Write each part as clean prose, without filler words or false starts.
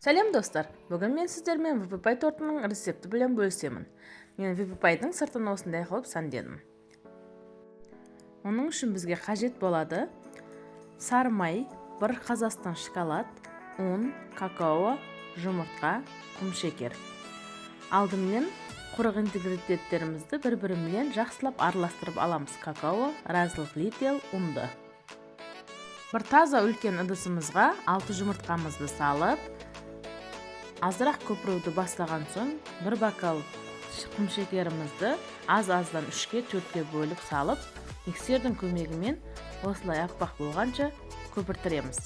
Сәлем, достар! Бүгін мен сіздермен впп тортының рецепті білен бөлісемін. Мен впп сыртын осындай қылып сәндедім. Оның үшін бізге қажет болады сары май, бір Қазақстан шоколад, ұн, какао, жұмыртқа, құмшекер. Алдымен құрық ингредиенттерімізді бір-бірімен жақсылап араластырып аламыз. Какао, разрыхлитель, ұнды. Бір таза үлкен ыдысымызға 6 жұмыртқамызды салып, азырақ көпіруді бастаған соң бір бокал құмшекерімізді аз-аздан 3-ке 4-ке бөліп салып, миксердің көмегімен осылай аппақ болғанша көпіртіреміз.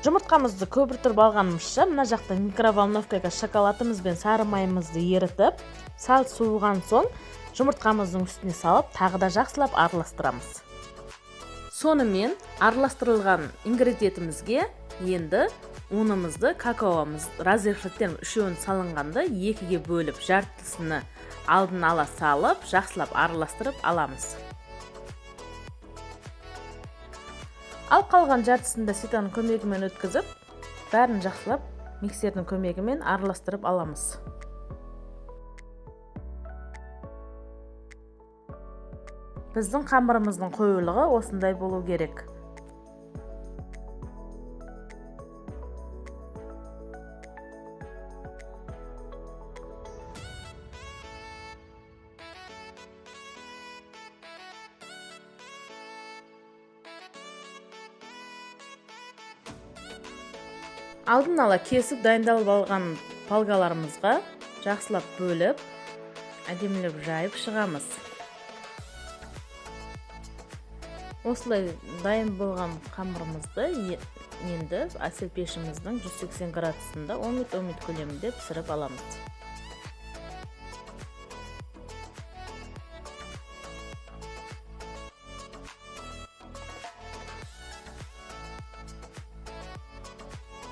Жұмыртқамызды көпіртіріп алғанымызша, мына жақта микроволновкаға шоколадымыз бен сары майымызды ерітіп, сәл суыған соң жұмыртқамыздың үстіне салып, тағы да жақсылап араластырамыз. Сонымен араластырылған ингредиентімізге енді ұнымызды, какаомыз, разрыхлитель үшеуін салынғанда 2-ге бөліп, жартысыны алдын ала салып, жақсылап араластырып аламыз. Ал қалған жартысын да ситаның көмегімен өткізіп, бәрін жақсылап миксердің көмегімен араластырып аламыз. Біздің қамырымыздың қоюлығы осындай болу керек. Алдын ала кесіп дайындалып алған палгаларымызға жақсылап бөліп, әдемілеп жайып шығамыз. Осылай дайын болған қамырымызды енді әсел пешіміздің 180 градусында 10 минут 10 минут көлемінде пісіріп аламыз.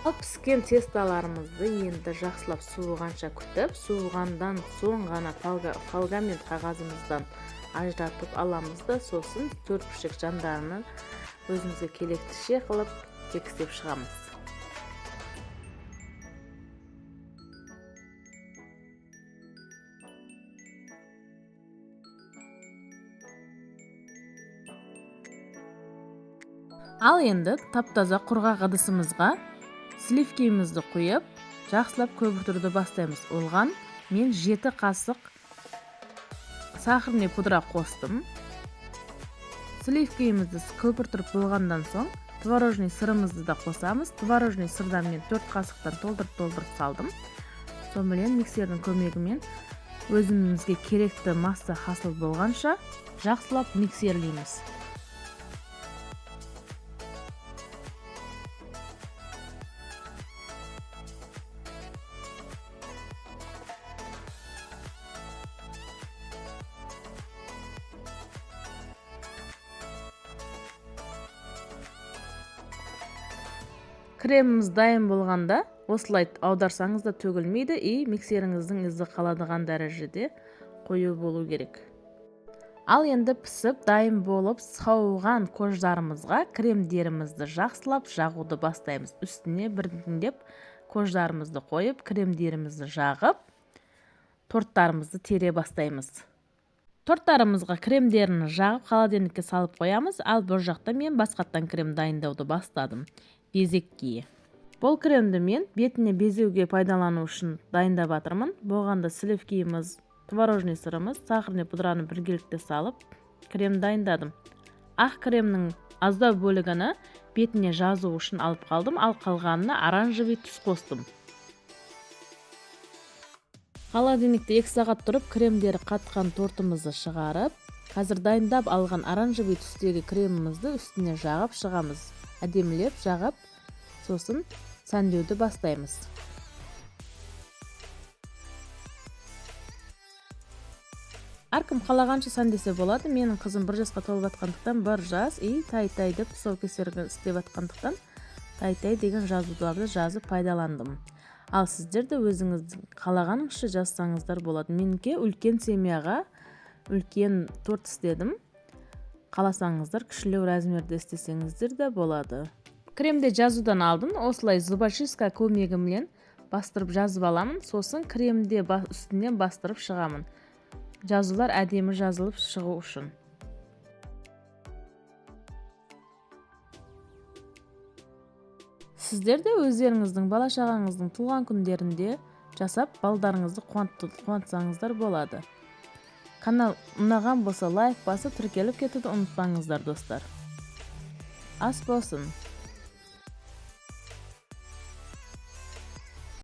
Ал піскен тесталарымызды енді жақсылап суығанша күтіп, суығандан соң ғана фольгамен қағазымыздан ажыратып аламыз да, сосын төрт бұршақ жандарını өзімізге керектіше қылып тегістеп шығамыз. Ал енді тап-таза құрғақ ыдысымызға сливкимізді құйып, жақсылап көпіртіруді бастаймыз. Оған мен 7 қасық сахарный пудра қостым. Сливкимізді көпіртіріп болғаннан соң творожный сырымызды да қосамыз. Творожный сырдан мен 4 қасықтан толтырып-толтырып салдым. Сонымен миксердің көмегімен өзімізге керекті масса хасыл болғанша жақсылап миксерлейміз. Креміміз дайын болғанда осылай аударсаңыз да төгілмейді и миксеріңіздің ізі қаладыған дәрежеде қою болу керек. Ал енді пісіп дайын болып сауған кождарымызға кремдерімізді жақсылап жағуды бастаймыз. Үстіне біртіндеп кождарымызды қойып, кремдерімізді жағып, торттарымызды тере бастаймыз. Торттарымызға кремдерін жағып, холодильникке салып қоямыз. Ал бұл жақта мен басқаттан крем дайындауды бастадым. Безекке. Бұл кремді мен бетіне безеуге пайдалану үшін дайындап жатырмын. Болғанда сливкиіміз, творожный сырымыз, сахарный пудраны біргелікте салып крем дайындадым. Ақ кремнің аздау бөлігіні бетіне жазу үшін алып қалдым, ал қалғанына оранжевый түс қостым. Холодильникте 2 сағат тұрып кремдері қатқан тортымызды шығарып, қазір дайындап алған оранжевый түстегі кремімізді үстіне жағып шығамыз. Әдемілеп жағып, сосын сәндеуді бастаймыз. Әркім қалағанша сәндесе болады. Менің қызым 1 жасқа толып жатқандықтан 1 жас и тай-тай деп тұсаукесерді істеп жатқандықтан тай-тай деген жазуларды жазып пайдаландым. Ал сіздер де өзіңіз қалағаныңызша жазсаңыздар болады. Менікі үлкен семьяға үлкен торт істедім. Қаласаңыздар кішілеу размерде істесеңіздер де болады. Кремде жазудан алдын осылай зубочистка көмегімен бастырып жазып аламын, сосын кремде үстінен бастырып шығамын. Жазулар әдемі жазылып шығу үшін. Сіздер де өздеріңіздің бала-шағаңыздың туған күндерінде жасап, балдарыңызды қуантсаңыздар болады. Канал ұнаған болса, лайк басып, тіркеліп кетуді ұмытпаңыздар, достар. Ас болсын.